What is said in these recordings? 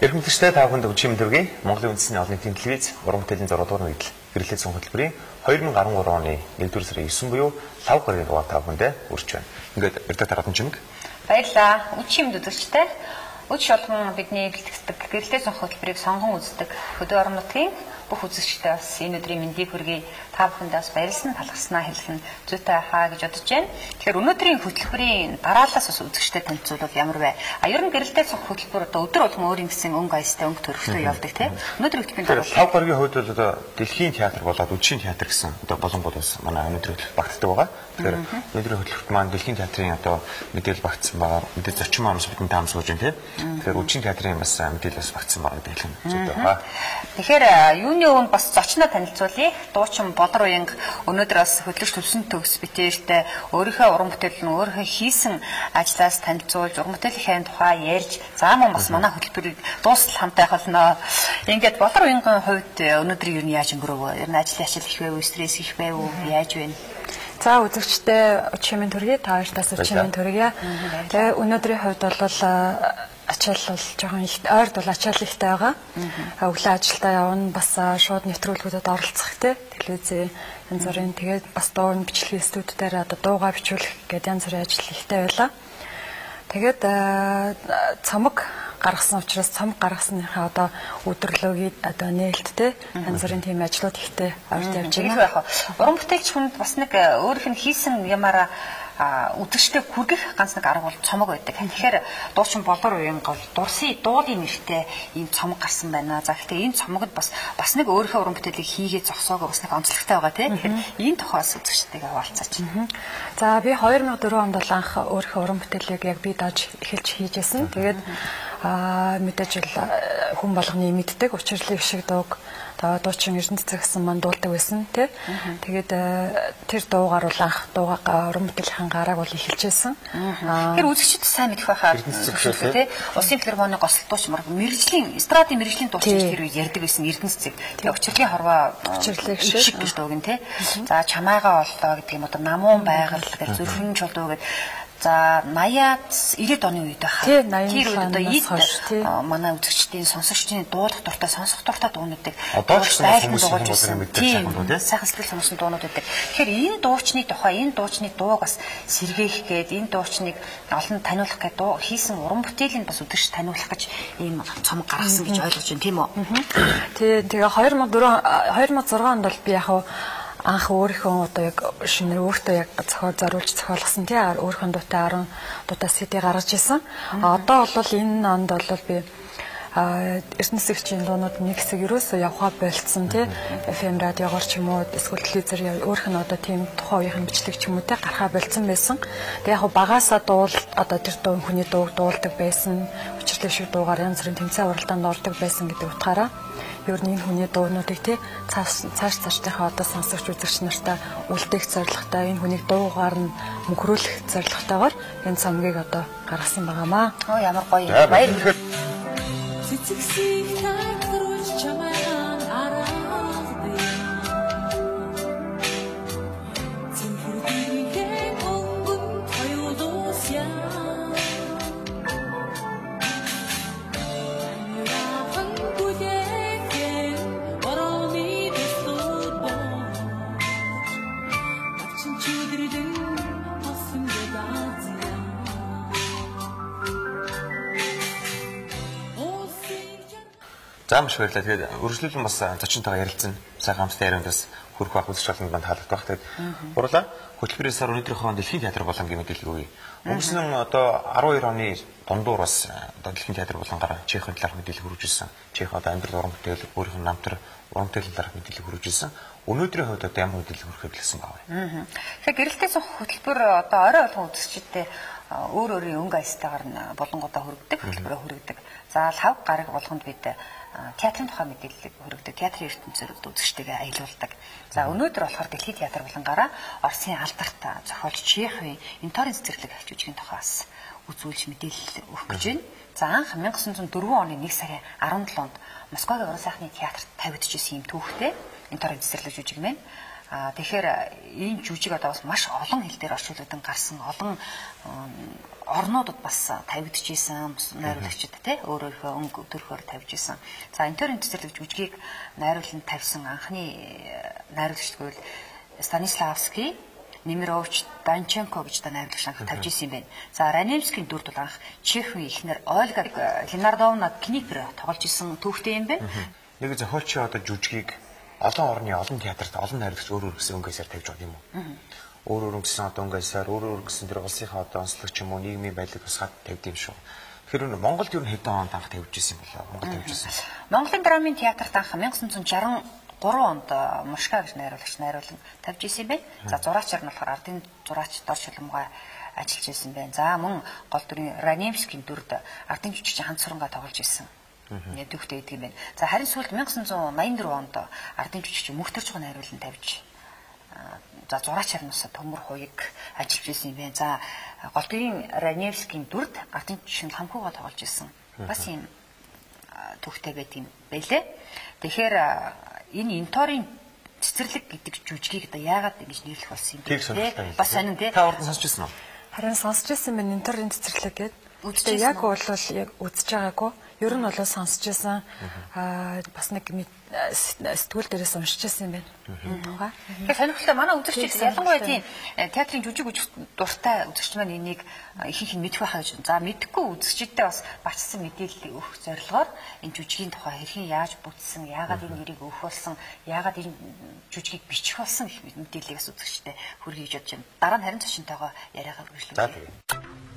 Эрхэмлэгчтэй та бүхэнд өчигдөр төргий Монголын үндэсний олон нийтийн телевиз уран бүтээлийн 6 дугаар нэгдэл гэрлээ цон хөтөлбөрийн 2013 оны 1-р сарын 9 буюу лав гарагийн дугаар та бүхэндээ хүрч байна. Ингээд редактор Адан Чимэг. Баярлалаа. Өчигдөр үзэгчтэй. Өч шулган бидний бэлтгэдэг гэрлээ цон хөтөлбөрийг сонгон үздэг хөдөө орон нутгийн бүх үзэгчтэй бас энэ өдрийн мэндийг хүргэе. Та бүхэндээ бас баярлсан, талархснаа хэлэх нь зүйтэй хаа гэж бодож байна. Тэгэхээр өнөөдрийн хөтөлбөрийн дараалалаас бас үзэгчтэй танилцуулбал ямар вэ? А ер нь гэрэлтэй цог хөтөлбөр одоо өдөр болгон өөр ингэсэн өнгө аястай, өнгө төрхтэй явдаг тийм. Өнөөдрийн хөтөлбөрийн дараалал лав гарагийн хувьд бол одоо дэлхийн театр болоод үдшийн театр гэсэн одоо болонгууд бас манай өнөөдрийн хөтөлбөрт багтдаг байгаа. Тэгэхээр өнөөдрийн хөтөлбөрт маань дэлхийн театрын одоо мэдээлэл багтсан байгаа. Мэдээ зочин маань бас бидний таам сууж байна тийм. Тэгэхээр үдшийн театрын бас мэдээлэл бас багтсан байгаа гэдэг хэлэх нь зүйтэй байгаа. Тэгэхээр юуны өмнө бас зочноо танилцуулъя. Дуучин Болор Уянга өнөөдөр бас хөтлөгч Төвсөн Төгс битээртэй өөрийнхөө уран бүтээл нь өөрийнхөө хийсэн ажлаас танилцуулж, уран бүтээлийн тухай ярьж, за мөн бас манай хөтөлбөрийг дуустал хамтаа явах болно. Ингээд Болор Уянгийн хувьд өнөөдөр юу нь яаж өнгөрөв? Ер нь ажлын ачаал их байв уу, стресс их байв уу? Яаж вэ? За үзэгчтэй өчигмийн төргий, та хоёртаас өчигмийн төргий. Тэгээ өнөөдрийн хувьд бол ачаал бол жоохон их, ойрд бол ачаал ихтэй байгаа. Өглөө ажилдаа явна, бас шууд нэвтрүүлгүүдэд оролцох те телевизийн янз бүрийн, тэгээд бас дуу бичлэгийн студи дээр одоо дуугаа бичүүлэх гэдэг янз бүрийн ажил ихтэй байлаа. Тэгээд цомог гаргасан учраас цомог гаргасныхаа одоо өдөрлөөгийг одоо нээлт те янз бүрийн тийм ажлууд ихтэй ойрд явж байна. Уран бүтээлч хүнд бас нэг өөрийнх нь хийсэн ямаараа үзэгчтэй хүргэх ганц нэг арга бол цомог байдаг. Тэгэхээр дуучин Болор Уянга бол дурсын дуулын нэртэй ийм цомог гарсан байна. За гэхдээ энэ цомогод бас нэг өөрийнхөө уран бүтээлийг хийгээ зогсоогоо бас нэг онцлогтой байгаа тийм. Тэгэхээр энэ тухайс үзэгчтэйгээ хуваалцаач. За би 2004 онд бол анх өөрийнхөө уран бүтээлийг яг би дааж эхэлж хийжсэн. Тэгээд мэдээж л хүн болгоны мэддэг учирлыг шиг дууг дуучин Эрдэнэ цэцэг гэсэн маань дуулдаг байсан тий. Тэгээд тэр дуугаар бол анх дуугаа уран бүтээлийн гарааг бол эхэлжсэн. Тэгэхээр үзэгчид сайн мэдэх байхаа тий. Улсын филармоны гослол дууч мэрэгжлийн эстрадын мэрэгжлийн дуучин тэр үед ярьдаг байсан Эрдэнэ цэцэг. Тэгээ учирлын хорвоо учирлыг шиг гэж дууг нь тий. За чамайгаа оллоо гэдэг юм одоо намуун байгаль гэж зүрхэн чулуу гэдэг. За 80-аад 90-ад оны үед байхаа. Тэр үед одоо ийд манай үзэгчдийн сонсогчдын дуулах дуртай, сонсох дуртай дуунуудыг одоо ч хүмүүс мэддэг сайхан сэтгэл сонссон дуунууд байдаг. Тэгэхээр энэ дуучны тухай, энэ дуучны дууг бас сэргээх гээд, энэ дуучныг олон таниулах гээд дуу хийсэн уран бүтээлийн бас үзэгч таниулах гэж ийм цомог гаргасан гэж ойлгож байна тийм үү? Тий, тэгээ 2004 2006 онд бол би яг анх өөрийнхөө одоо яг шинээр өөртөө яг зориулж зохиолгосон тий өөрийнхөө дуутай 10 дуутай CD гаргаж ирсэн. Одоо бол энэ онд бол би Эрдэнэ цэцгийн дуунууд нэг хэсэг ерөөсөө явхаа болцсон тий FM радиогоор ч юм уу эсвэл телевизээр өөрөх нь одоо тийм тухайн үеийн бичлэг ч юм уу тий гарахаа болцсон байсан. Тэгээ яг багасаа дуул одоо тэр дуу хүний дууг дуулдаг байсан. Учирлыг шиг дуугаар янз бүрийн тэмцээн уралдаанд ордог байсан гэдэг утгаараа ер нь энэ хүний дуунуудыг тий цааш цаашдынхаа одоо сонсогч үзэгч нартай үлдээх зорилготой энэ хүнийг дуугаар нь мөнхрүүлэх зорилготойгоор энэ цомгийг одоо гаргасан байгаамаа. Оо ямар гоё. Баяр. Цэцэгсийг татруулж чамайгаа аргадаг. Цэнхэр өнгөн тоёлоосья. Амирахан бүлэхэн борооны төслүүд болж навчин чиглэн тосон даазна. За маш баярлалаа. Тэгээд үргэлжлүүлэн бас зочинтойгоо ярилцсан сайхан хамттай ярианд бас хүрэх байх үзэгч олонд манд таалагдах. Тэгээд гурлаа хөтөлбөрийн сар өнөөдрийнхөө дэлхийн театр болон гэх мэдээлэл өгье. Өнгөрсөн одоо 12 оны дундуур бас одоо дэлхийн театр болонгоор Чехийн талаарх мэдээлэл хүргэж ирсэн. Чех одоо амьдрал уран бүтээл өөрийнх нь намтар уран бүтээлийн талаарх мэдээлэл хүргэж ирсэн. Өнөөдрийн хувьд одоо ямар мэдээлэл хүргэхээ бэлгэсэн байгаа вэ? Тэгэхээр гэрэлтэй цог хөтөлбөр одоо орой болгон үзэгчдээ өөр өөрийн өнгө аястайгаар нь болонгуудаа хүргэдэг, хөтөлбөрөөр хүргэдэг. За лав гараг болгонд бид театрын тухай мэдээллийг хүргэдэг, театрын ертөнцөөр үзэгчтэйгээ аялуулдаг. За өнөөдөр болохоор дэлхийн театр болонгаараа Оросын алдарт зохиолч Чехийн Энторын цэцэрлэг жүжигийн тухай бас үзүүлж мэдээлэл өгөх гэж байна. За анх 1904 оны 1 сарын 17-нд Москвагийн уран сайхны театрт тавигдчихсэн юм түүхтэй Энторын цэцэрлэг жүжиг мэн. Тэгэхээр энэ жүжиг одоо бас маш олон хэл дээр орчуулгдан гарсан, олон орнуудад бас тавигдчихсэн найруулагчид тий өөр өөрийнхөө өнгө төрхөөр тавьж исэн. За Энторын цэцэрлэг жүжигийг найруулан тавьсан анхны найруулагч гэвэл Станиславский, Немирович, Данченко гэж найруулагч анх тавьж исэн юм байна. За Раневскийн дүрд бол анх Чехийн эхнэр Ольга Ленардовна Книпер тоглож исэн түүхтэй юм байна. Нэг зохиолчийн одоо жүжигийг олон орны олон театрт олон найруулагч өөр өөр гэсэн өнгө аясаар тавьж байгаа юм уу? Өөр өөр гэсэн одоо өнгө аясаар өөр өөр гэсэн тэр улсынхаа одоо онцлог ч юм уу нийгмийн байдлыг тусгаад тавьд юм шүү. Тэгэхээр Монголд ер нь хэдэн онд анх тавьж исэн юм болоо? Монгол тавьж исэн. Монголын драмын театрт анх 1963 онд Мушка гэж найруулагч найруулан тавьж исэн юм байна. За зураачаар нь болохоор ардын зураач Дор Шулмгай ажиллаж исэн байна. За мөн гол дүрийн Раневскийн дүрд ардын жүжигчин Ханц Суранга тоглож исэн. Түүхтэй байдаг юм байна. За харин сүүлд 1984 онд ардын жүжигчин Мөнхтөржгөн найруулан тавьж за зураачаар нь бас Төмөр Хуяг ажиллаж исэн юм байна. За гол дүрийн Раневскийн дүрд ардын жүжигчин Ламхууга тоглож исэн. Бас юм түүхтэй байдаг юм байлээ. Тэгэхээр энэ Энторын цэцэрлэг гэдэг жүжигийг одоо яагаад ингэж нэрлэх болсон юм бэ? Бас сонин тий. Та урд нь сонсч ирсэн үү? Харин сонсч ирсэн байна Энторын цэцэрлэг гэдэг. Үзэж яг бол яг үзэж байгаагүй. Ер нь бол сонсч ирсэн. Бас нэг сэтгүүл дээрээс уншиж ирсэн юм байна. Тухай. Тэгэхээр сонирхолтой манай үзэгчид ялангуяа тийм театрын жүжиг үзэх дуртай үзэгч маань энийг ихэнх нь мэдэх байхаа гэж. За мэдэхгүй үзэгчдэд бас бачсан мэдээлэл өгөх зорилгоор энэ жүжигийн тухай хэрхэн яаж бүтсэн, яагаад энэ нэрийг өгөх болсон, яагаад энэ жүжигийг бичих болсон гэх мэдээллийг бас үзэгчдэд хүргэе гэж бодож байна. Дараа нь харин зочинтойгоо яриагаа үргэлжлүүлье.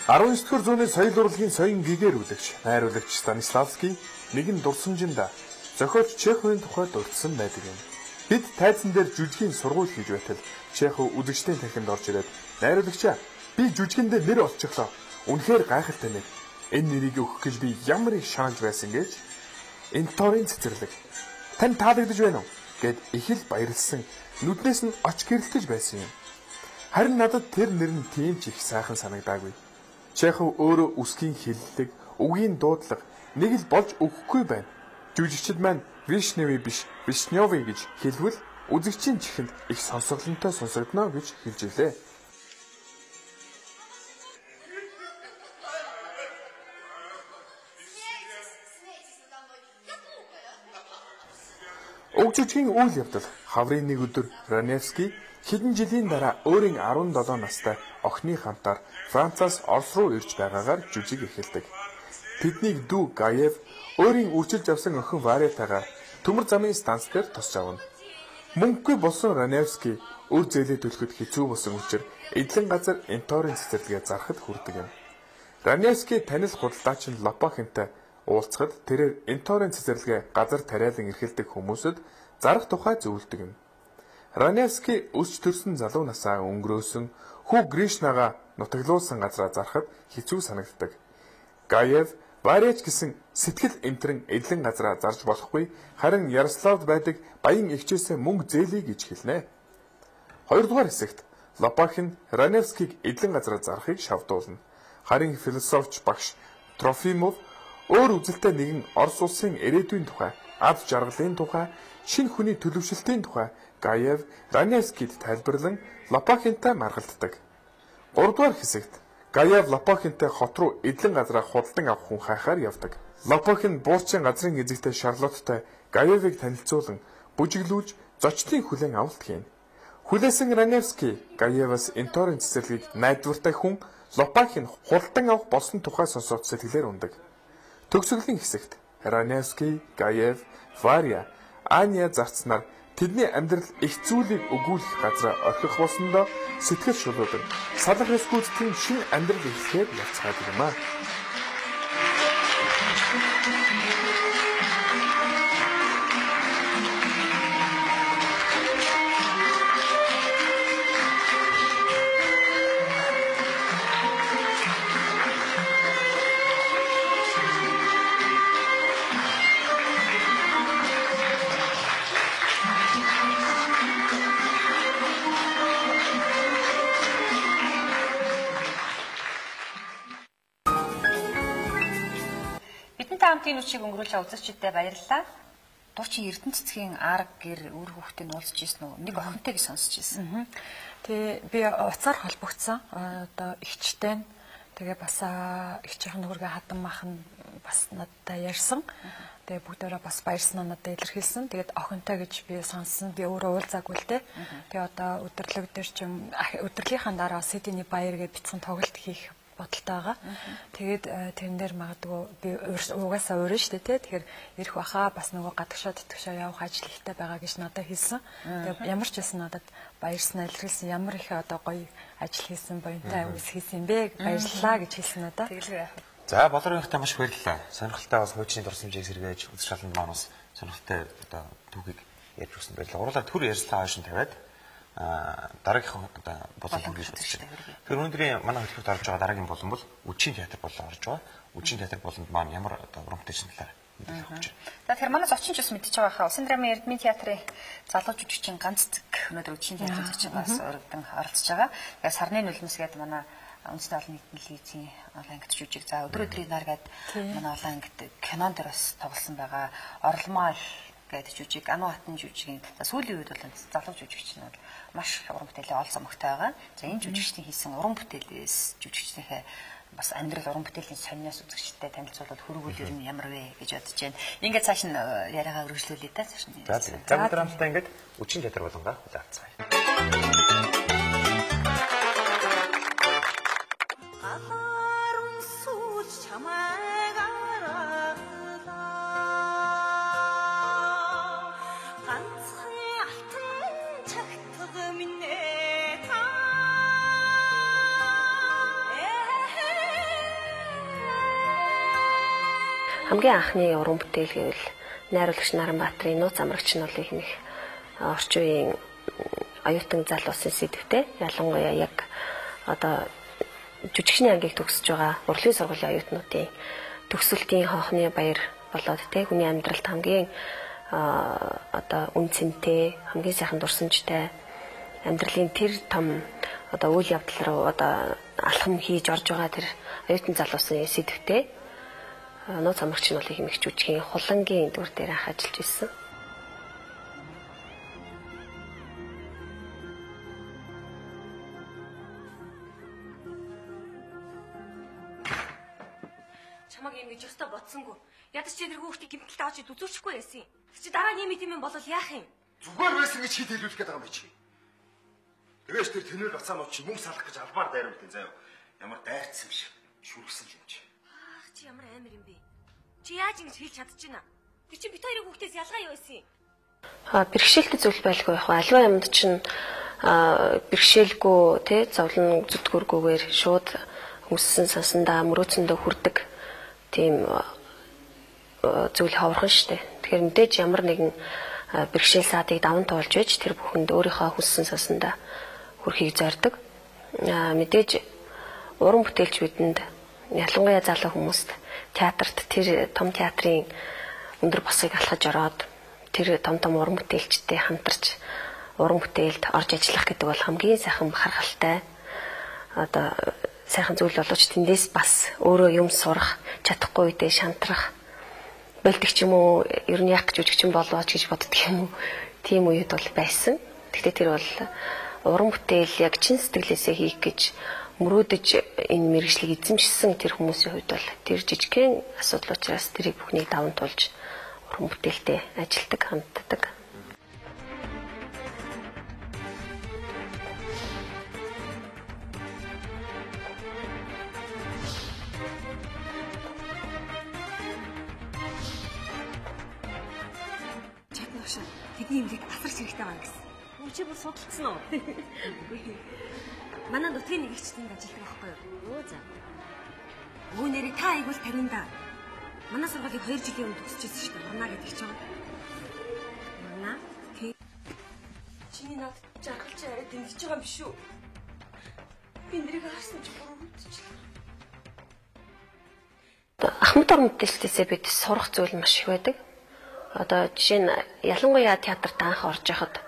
19-р зууны соёл урлагийн соён гэгэрүүлэгч, найруулагч Станиславский нэгэн дурсамжинд зохиолч Чеховын тухай дурдсан байдаг юм. Бид тайзан дээр жүжигийн сургууль хийж байтал Чехов үзэгчдийн танхимд орж ирээд "Найруулагчаа, би жүжигэндээ нэр олчихлоо. Үнэхээр гайхалтай нэр. Энэ нэрийг өгөх гэж би ямар их шаналж байсан" гэж Энторын цэцэрлэг. "Танд таалагдаж байна уу?" гэд их л баярлсан. Нүднээс нь оч гэрэлтэж байсан юм. Харин надад тэр нэр нь тийм ч их сайхан санагдаагүй. Чехов өөрөө үсгийн хэллэг, үгийн дуудлага нэг л болж өгөхгүй байна. Жүжигчид маань Вишневи биш, Вишнёви гэж хэлбэл үзэгчийн чихэнд их сонсголонтой сонсогдоно гэж хэлж илээ. Уг жүжигийн үйл явдал хаврын нэг өдөр Раневский хэдэн жилийн дараа өөрийн 17 настай охины хамтаар Францаас Орос руу ирж байгаагаар жүжиг эхэлдэг. Тэднийг дүү Гаев өөрийн үрчилж авсан охин Варятагаа төмөр замын станц дээр тосч авна. Мөнгөгүй болсон Раневский үр зээлээ төлөхөд хэцүү болсон учраа эдлэн газар Энторын цэцэрлэгээ зархад хүрдэг юм. Раневский танил худалдаачин Лопахинтай уулзахад тэрээр Энторын цэцэрлэгээ газар тариалан эрхэлдэг хүмүүсэд зарах тухай зөвлөдөг юм. Раневский өсч төрсөн залуу насаа өнгөрөөсөн хүү Гришнагаа нутаглуулсан газраа зархад хэцүү санагддаг. Гаев Варяч гэсэн сэтгэл эмтрэн эдлэн газраа зарж болохгүй, харин Ярославд байдаг баян эгчээсээ мөнгө зээлье гэж хэлнэ. Хоёрдугаар хэсэгт Лопахин Раневскийг эдлэн газраа зарахыг шавдуулна. Харин философч багш Трофимов өөр үзэлтэй нэгэн Орос улсын ирээдүйн тухай, ад жаргалын тухай, шинэ хүний төлөвшөлтийн тухай Гаев Раневскийд тайлбарлан Лопахинтай маргалддаг. Гуравдугаар хэсэгт Гаев Лопахинтай хот руу эдлэн газраа худалдан авах хүн хайхаар явдаг. Лопахин буурчин газрын эзэгтэй Шарлоттой Гаевыг танилцуулан бүжиглүүлж зочдын хүлээн авалт хийнэ. Хүлээсэн Раневский Гаеваас Энторын цэцэрлэгийг найдвартай хүн Лопахин худалдан авах болсон тухай сонсоод сэтгэлээр ундаг. Төгсгөлийн хэсэгт Раневский, Гаев, Варя, Аня зарцнаар тэдний амьдрал их зүйлийг өгүүлэх газраа орхих болсондоо сэтгэл шулуудан салах ёс гүйцэтгэн шинэ амьдрал эхлэхээр явцгаадаг юм аа. хамт энэ үчиг өнгөрүүлээ үзэгчдэд баярлалаа. Дуучин Эрдэнэ цэцгийн арга гэр үр хүүхдээ нь уулзж ирсэн үү? Нэг охинтой гэж сонсч ирсэн. Тэгээ би уцаар холбогдсон. Одоо эгчтэй нь тэгээ бас эгчийнх нь нөхөргөө хадам мах нь бас надтай ярьсан. Тэгээ бүгдээрээ бас баярсан надад илэрхийлсэн. Тэгээд охинтой гэж би сонссон. Би өөрөө уулзаагүй л дээ. Тэгээ одоо өдөрлөг дээр ч юм өдөрлийнхаа дараа CD-ний баяр гэж бяцхан тоглолт хийх бодолтой байгаа. Тэгээд тэрэн дээр магадгүй би угаасаа өөрөө шүү дээ, тэ. Тэгэхээр ирэх баха бас нөгөө гадагшаа тэтгэшээ явах ажил ихтэй байгаа гэж надад хэлсэн. Тэгээд ямар ч байсан надад баярснаа илэрхийлсэн. Ямар их одоо гоё ажил хийсэн, буянтай үс хийсэн бэ? Баярлалаа гэж хэлсэн надад. Тэгэлгүй яах вэ? За Болор-ийнхтай маш их баярлалаа. Сонирхолтой бас хуучны дурсамжийг сэргээж үзэж шаланд маань бас сонирхолтой одоо түүхийг ярьж өгсөн баярлалаа. Гурлаа төр ярьцлага хойшин тавиад дараагийнх одоо болон хүргэж бодож байна. Тэгэхээр өнөөдрийн манай хөтөлбөрт орж байгаа дараагийн болон бол Үдшийн театр болон орж байгаа. Үдшийн театр болонд маань ямар одоо уран бүтээлчийн талаар мэдээлэл өгч байна. За тэгэхээр манай зочин ч бас мэдчихэж байгаа хаа. Усын драмын Эрдмийн театрын залуу жүжигчин ганц цэг өнөөдөр Үдшийн театрын зочин бас урагдан оролцож байгаа. Тэгэхээр сарны нулимс гээд манай үндэсний олон нийтийн телевизийн олон ангит жүжиг. За өдөр өдрийн нар гээд манай олон ангит кинон дээр бас тоглосон байгаа. Орломоо гэдэг жүжиг, Ану хатан жүжигийн за сүүлийн үед бол залуу жүжигч нь бол маш уран бүтээлийн ол зомогтой байгаа. За энэ жүжигчдийн хийсэн уран бүтээлээс жүжигчдийнхээ бас амьдрал уран бүтээлийн сониос үзэгчдэд танилцуулбал хөргөл ер нь ямар вэ гэж бодож байна. Ингээд цааш нь яриагаа өргөжлүүлье да цааш нь. За за бүгд хамтдаа ингээд Үдшийн театр болонгаа хүлээн авцгаая. Галаар үнсүүлж чамайг аргалаа. Ганцхан алтан чагтаг минь ээ та. Хамгийн анхны уран бүтээл гэвэл найруулагч Наранбаатарын Нууц амрагч нь бол их орчин үеийн оюутан залуусын сэдвтэй. Ялангуяа яг одоо жүжигчний ангийг төгсөж байгаа урлагийн сургуулийн оюутнуудын төгсөлтийн хонхны баяр болоод тэ хүний амьдралд хамгийн одоо үн цэнтэй, хамгийн сайхан дурсамжтай амьдралын тэр том одоо үйл явдал руу одоо алхам хийж орж байгаа тэр оюутан залуусын сэдвтэй. Нууц амрагч нь бол их хэмэгч жүжигийн хулангийн дүр дээр анх ажиллаж ирсэн. Чамаг юм гэж ёстой бодсонгүй. Ядаж чи тэр хүүхдийг гэмтэлтэй очиж үзүүлчихгүй байсан юм. Чи дараа нь юм тийм юм болвол яах юм? Зүгээр байсан гэж хит хэлүүлэх гээд байгаа юм чи. Тэгээс тэр тэнүүр бацаанууд чи мөнгө салах гэж албаар дайруултын заяа. Ямар дайрцсан юм шиг шүргсэн юм чи. Ах чи ямар амар юм бэ? Чи яаж ингэж хэлж чадчихна? Тэр чи бит хоёрын хүүхдээс ялгаа юу байсан юм? Бэрхшээлтэй зүйл байлгүй яг аливаа юмд чинь бэрхшээлгүй тий зовлон зүтгэргүйгээр шууд хүссэн сансандаа мөрөөцөндөө хүрдэг тийм зүйл ховорхон штэ. Тэгэхээр мэдээж ямар нэгэн бэрхшээл саадыг даван туулж байж тэр бүхэнд өөрийнхөө хүссэн сансандаа хүрэхийг зорддог. Мэдээж уран бүтээлч бидэнд ялангуяа залуу хүмүүст театрт тэр том театрын өндөр босыг алхаж ороод тэр том том уран бүтээлчтэй хамтарч уран бүтээлд орж ажиллах гэдэг бол хамгийн сайхан бахархалтай одоо сайхан зүйл боловч тэндээс бас өөрөө юм сурах, чадахгүй үедээ шантрах, болдог ч юм уу, ер нь яах гэж жүжигчин болоо ч гэж боддог юм уу. Тийм үед бол байсан. Гэхдээ тэр бол уран бүтээл яг чин сэтгэлээсээ хийх гэж мөрөөдөж энэ мэргэжлийг эзэмшсэн тэр хүмүүсийн хувьд бол тэр жижигхэн асуудал учраас тэрийг бүхнийг даван туулж уран бүтээлтэй ажилтдаг, хамтдаг. Чад тэдний имлэг асарч хэрэгтэй байгаа гэсэн. Чи бүр судалцсан уу? Манай нутгийн нэг эгч тэнд ажилладаг байхгүй юу? Өө за. Өө нэрээ та айгуул тавина да. Манай сургуулийг 2 жилийн өмнө төгсөж ирсэн шүү дээ. Мурнаа гэдэг чинь. Мурнаа? Тий. Чиний над жаргалч арай дэмжиж байгаа юм биш үү? Би нэрийг харсан чи бүр өвдчихлээ. Ахмад уран бүтээлчдээсээ бид сурах зүйл маш их байдаг. Одоо жишээ нь ялангуяа театрт анх орж яхад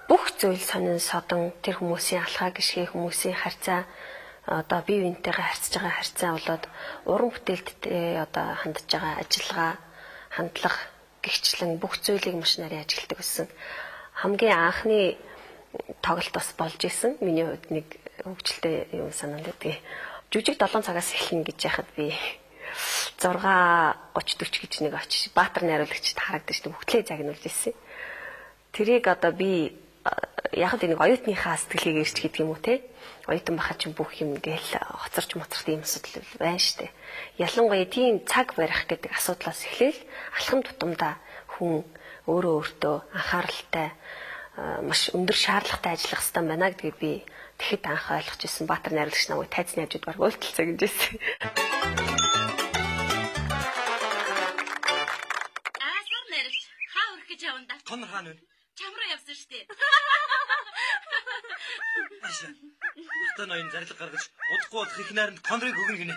бүх зүйл сонин содон тэр хүмүүсийн алхаа гიშгэ хүмүүсийн харьцаа Одоо бие биентэйгээ харьцаж байгаа харьцаа болоод уран бүтээлдтэй одоо хандж байгаа ажиллагаа, хандлага гихчлэн бүх зүйлийг маш нарийн ажигладаг байсан. Хамгийн анхны тоглолт бас болж исэн. Миний хувьд нэг хөгжилтэй юм санаанд байдаг. Жүжиг 7 цагаас эхэлнэ гэж яхад би 6:30 40 гэж нэг очиж Баатар найруулагчд харагдаж бүгдлээ загнуулж ирсэн. Тэрийг одоо би яг л нэг оюутныхаа сэтгэлийг ирч гэдэг юм уу те. Оюутан бахад чинь бүх юм ингээл хоцорч моцорт ийм асуудал байна штэ. Ялангуяа тийм цаг барих гэдэг асуудлаас эхлээл алхам тутамдаа хүн өөрөө өөртөө анхааралтай маш өндөр шаардлагатай ажиллах хэрэгтэй байна гэдгийг би тэгэхэд анх ойлгож ирсэн. Баатар найруулагч намайг тайзны хажууд баг уйлталцаа гэж байсан. Аасар найруулагч хаа өрөх гэж явна да? Тонор хаана вэ? Чам руу явсан штэ. Аашаа. Одоо ноён зарлиг гаргаж удахгүй болох их найрамд Конрыг өгнө гинэ.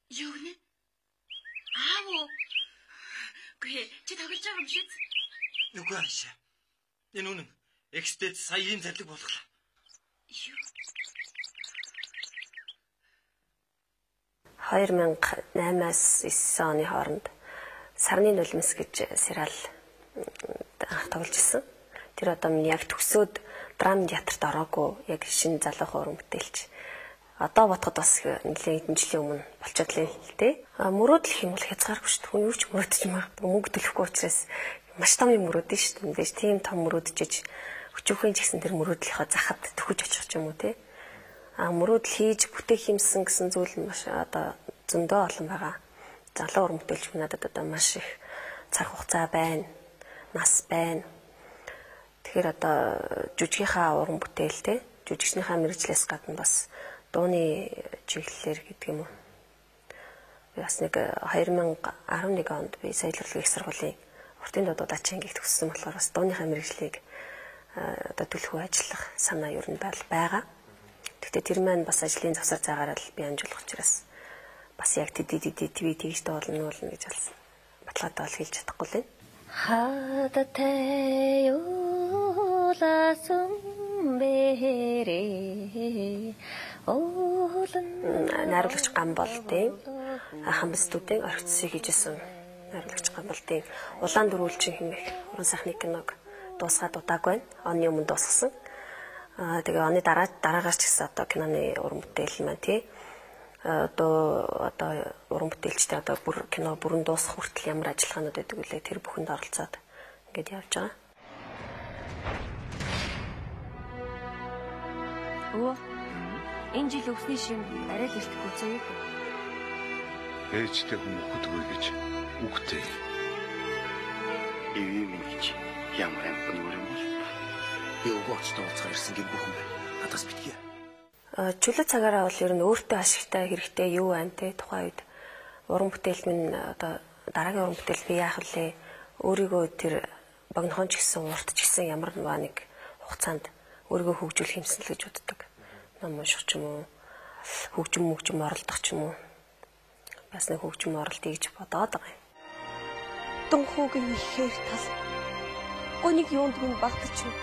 Юу гинэ? Аав уу? Үгүй чи тоглож байгаа юм шиг. Үгүй аашаа. Энэ үнэн. Экстэд сая ийм зарлиг болголоо. Юу? 2008-аас 9 оны хооронд Сарны нулимс гэж сериал анх тоглож исэн. Тэр одоо миний яг төгсөөд драм театрт ороогүй яг шинэ залуухан уран бүтээлч. Одоо бодоход бас нэлээд хэдэн жилийн өмнө болчиход л дээ. Мөрөөдөл юм бол хязгааргүй шүү дээ. Хүн юу ч мөрөөдөж магадгүй мөнгө төлөхгүй учраас маш том юм мөрөөдөн шүү дээ. Мэдээж тийм том мөрөөдөж өчүүхэн ч гэсэн тэр мөрөөдлийнхөө захад төхөж очих ч юм уу те. Мөрөөдөл хийж бүтээх юмсан гэсэн зүйл нь маш одоо зөндөө олон байгаа. Залуу уран бүтээлч надад одоо маш их цаг хугацаа байна, нас байна. Тэгэхээр одоо жүжигийнхаа уран бүтээл те, жүжигчнийхаа мэргэжлээс гадна бас дууны чиглэлээр гэдэг юм уу. Би бас нэг 2011 онд би соёл урлагийн их сургуулийн уртын дуудаач ангийг төгссөн болохоор бас дууныхаа мэргэжлийг одоо төлхөө ажиллах санаа ер нь байгаа. Гэхдээ тэр маань бас ажлын завсар заагаараа л би амжуулах учраас бас яг тэдий би тэгж дуулна уулна гэж болсон. Баталгаатай бол хэлж чадахгүй л байна. Хадатай ууласан бэрээ уулан найруулагч Гамболдын хамбстүүдийн орхицсыг хийжсэн найруулагч Гамболдын Улаан дөрвөлжин хэмээх уран сайхны киног дуусгаад удаагүй байна. Оны өмнө дуусгасан. Тэгээ оны дараагаар ч гэсэн одоо киноны уран бүтээл маань тий одоо уран бүтээлчтэй одоо бүр кино бүрэн дуусах хүртэл ямар ажиллагаанууд байдаг вүлээ тэр бүхэнд оролцоод ингээд явж байгаа. Өө энэ жил өвсний шим арай л эртэхгүй зөө. Ээжтэй хүн өгдөггүй гэж үгтэй. Ивэ минь гэж ямар амтны юм бол би өгөө очтой уулзахаар ирсэн гин бүхэн байна. Надаас битгий. Чөлөө цагаараа бол ер нь өөртөө ашигтай хэрэгтэй юу байна те тухайн үед уран бүтээл минь одоо дараагийн уран бүтээл би яах вүлээ өөрийгөө тэр богинохон ч гэсэн урт ч гэсэн ямар нэг хугацаанд өөрийгөө хөгжүүлэх юмсан л гэж боддог. Ном унших ч юм уу, хөгжим оролдох ч юм уу. Бас нэг хөгжим оролдъё гэж бодоод байгаа юм. Дунхуугийн ихээр тал гоник юунд минь багтаж юу?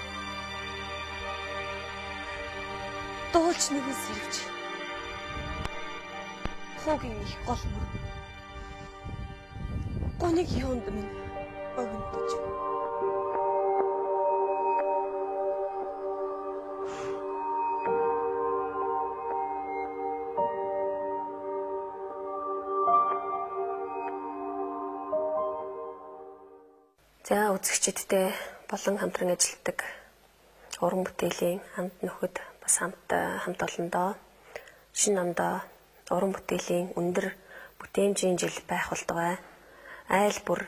Дуулж нэгэн сэрвч. Хуугийн их гол мөр. Гоник юунд минь богинтож. За үзэгчидтэй болон хамтран ажилладаг уран бүтээлийн хамт нөхөд бас хамт олондоо шинэ ондоо уран бүтээлийн өндөр бүтээмжийн жил байх болтугай. Айл бүр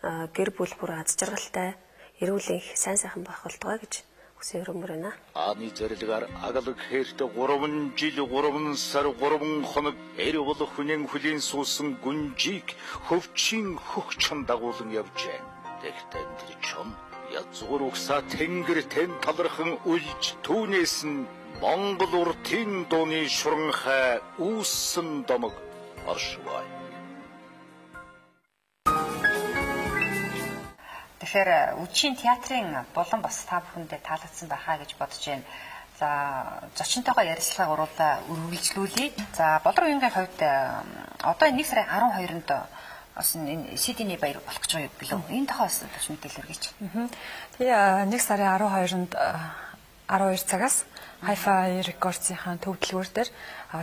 гэр бүл бүр аз жаргалтай, эрүүл энх сайн сайхан байх болтугай гэж хүсэн өрөмөр байна. Ааны зорилгоор агалаг хээрт 3 жил 3 сар 3 хоног эр бол хүнэн хүлийн суусан гүнжийг хөвчийн хөгчөн дагуулan явжээ. Тэгтэн тэр чон язгуур угсаа тэнгэр тэн талархан үлж түүнээс нь Монгол уртын дууны шуранхай үүссэн домог оршваа. Тэгэхээр үдшийн театрын булан бас та бүхэндээ таалагдсан байхаа гэж бодож байна. За зочинтойгоо ярилцлагыг уруулаа үргэлжлүүлье. За Болор уянгийн хувьд одоо 1 сарын 12-нд бас энэ CD-ний баяр болох гэж байгаа юм билүү? Энэ тухай бас төвч мэдээлэл өргөж. Тэгээ 1 сарын 12-нд 12 цагаас Hi-Fi Records-ийн төв дэлгүүр дээр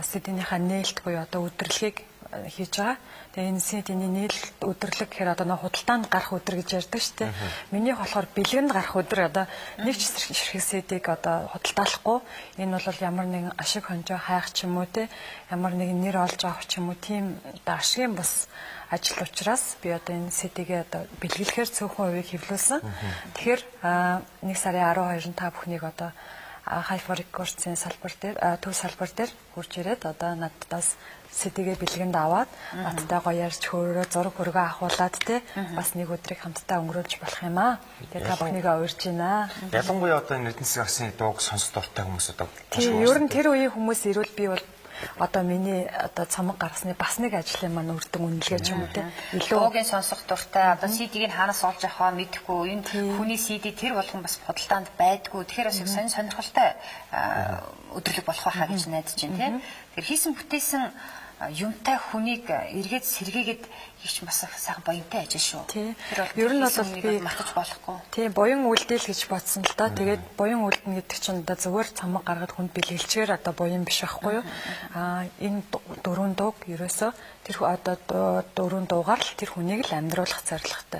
CD-нийхаа нээлт буюу одоо өдөрлөгийг хийж байгаа. Тэгээ энэ CD-ний нээлт өдөрлөг гэхээр одоо нэг худалдаанд гарах өдөр гэж ярьдаг шүү дээ. Минийх болохоор бэлгэнд гарах өдөр одоо нэг ч ширхэг CD-г одоо худалдаалахгүй. Энэ бол ямар нэгэн ашиг хонжоо хайх ч юм уу те ямар нэгэн нэр олж авах ч юм уу тийм одоо ашигын бус ажил учраас би одоо энэ CD-гээ одоо бэлгэлэхээр цөөхөн хувийг хэвлүүлсэн. Тэгэхээр 1 сарын 12-нд та бүхнийг одоо Hi-Fi Records-ийн салбар дээр төв салбар дээр хурж ирээд одоо наддаас CD-гээ бэлгэнд аваад надтай гоё ярьж хөөрөө зураг хөргөө авахуулаад те бас нэг өдрийг хамтдаа өнгөрүүлж болох юм аа. Тэгээ та бүхнийг урьж байна. Ялангуяа одоо энэ Эрдэнэс гарсан дууг сонсох дуртай хүмүүс одоо тийм ер нь тэр үеийн хүмүүс ирвэл би бол одоо миний одоо цомог гаргасны бас нэг ажлын маань үр дүн үнэлгээ ч юм уу те илүү дуугийн сонсох дуртай одоо CD-г нь хаанаас олж авах вэ мэдэхгүй энэ хүний CD тэр болгон бас худалдаанд байдгүй тэгэхээр бас их сонь сонирхолтой өдөрлөг болох байхаа гэж найдаж байна те. Тэгэхээр хийсэн бүтээсэн юмтай хүнийг эргээд сэргээгээд хийх бас сайхан буянтай ажил шүү. Тэр ер нь бол би мартаж болохгүй. Тийм буян үйлдэл гэж бодсон л да. Тэгээд буян үйлдэнэ гэдэг чинь одоо зүгээр цомог гаргаад хүнд бэлгэлчээр одоо буян биш байхгүй юу? Аа энэ дөрвөн дууг ерөөсөө тэр одоо дөрвөн дуугаар л тэр хүнийг л амьдруулах зорилготой.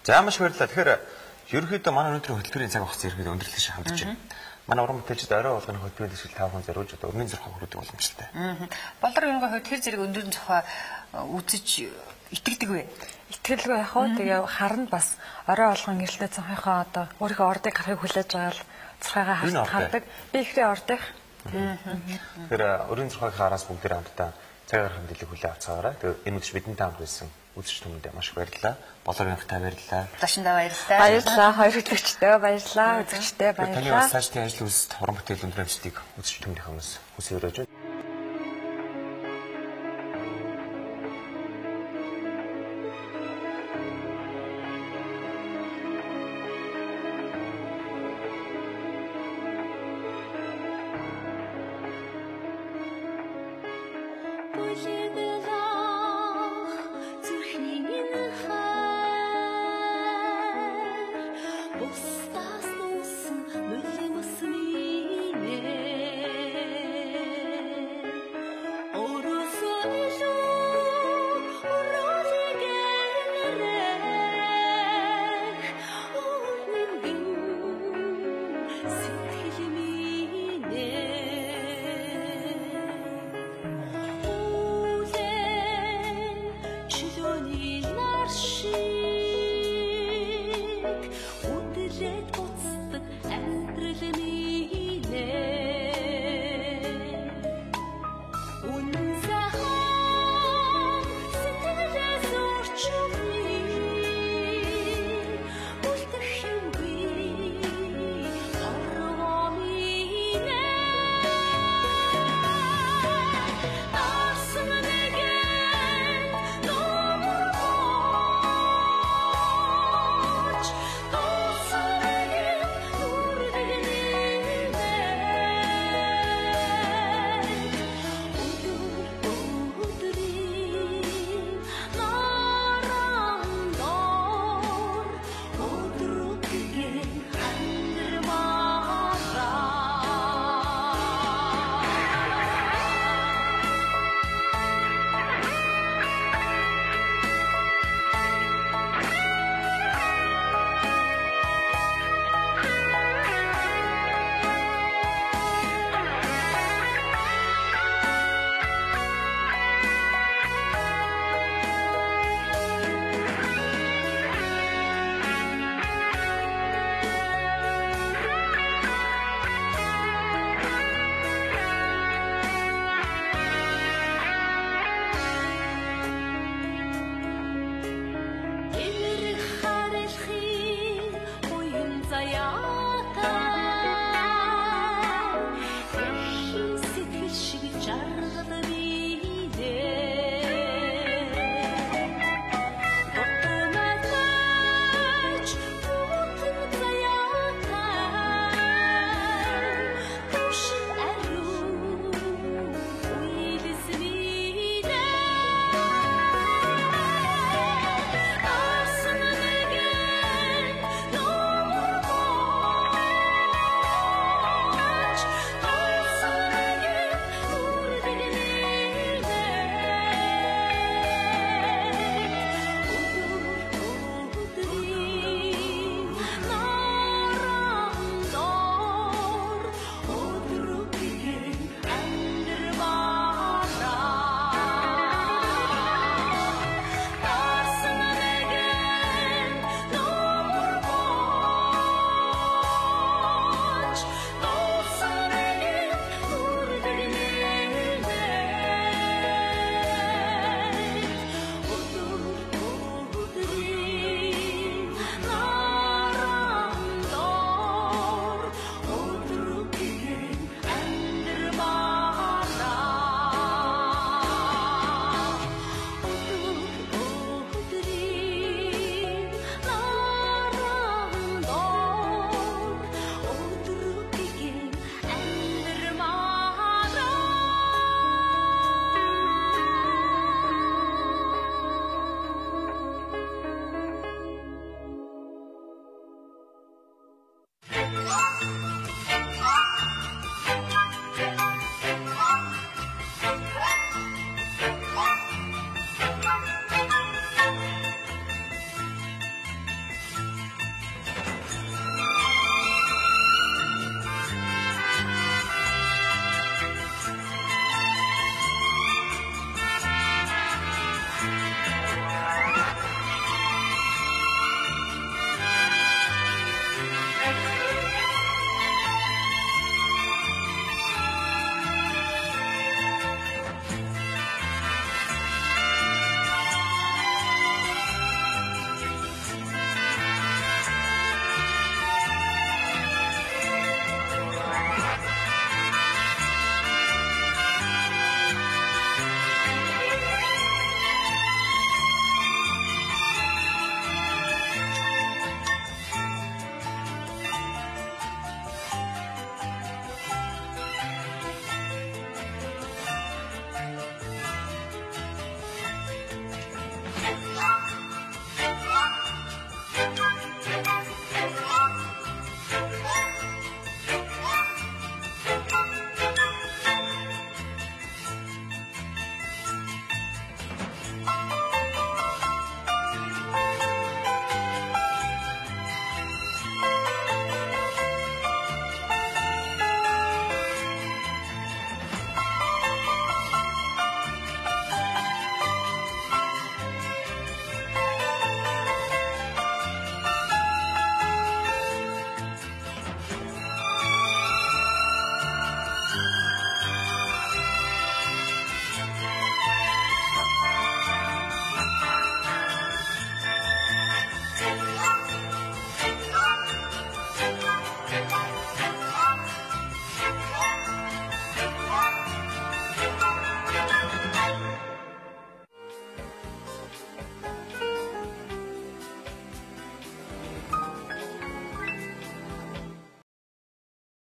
За маш баярлалаа. Тэгэхээр ерөнхийдөө манай өнөөдрийн хөтөлбөрийн цаг хугацаа ерөнхийдөө өндөрлөж хандж байна. Манай уран бүтээлчид орой болгоны хөтөлбөрийн дэвшил та бүхэн зориулж одоо өрнгийн зурхай хүргэдэг боломжтой. Болор уянгийн хувьд тэр зэрэг өндөр зохио үзэж итгэдэг вэ? Итгэлгүй яг хөө тэгээ харна бас орой болгон гэрэлтэй цонхынхоо одоо өөрийнхөө ордыг гарахыг хүлээж байгаа л зурхайгаа хардаг. Би ихрээ ордыг. Тэгэхээр өрнгийн зурхайгийн араас бүгдээр хамтдаа цаг гарах мэдээллийг хүлээн авцгаарай. Тэгээ энэ үдшиж бидэнтэй хамт байсан үзэгч түмэндээ маш их баярлалаа. Болор уянгтай баярлалаа. Зочиндоо баярлалаа. Баярлалаа. Хоёр хөтлөгчтэй баярлалаа. Үзэгчтэй баярлалаа. Таны бас цаашдын ажил үйлсэд уран бүтээл өндөр амжилтыг үзэгч түмнийхээ өмнөөс хүсэж өрөөж байна. Зүрхний минь хайр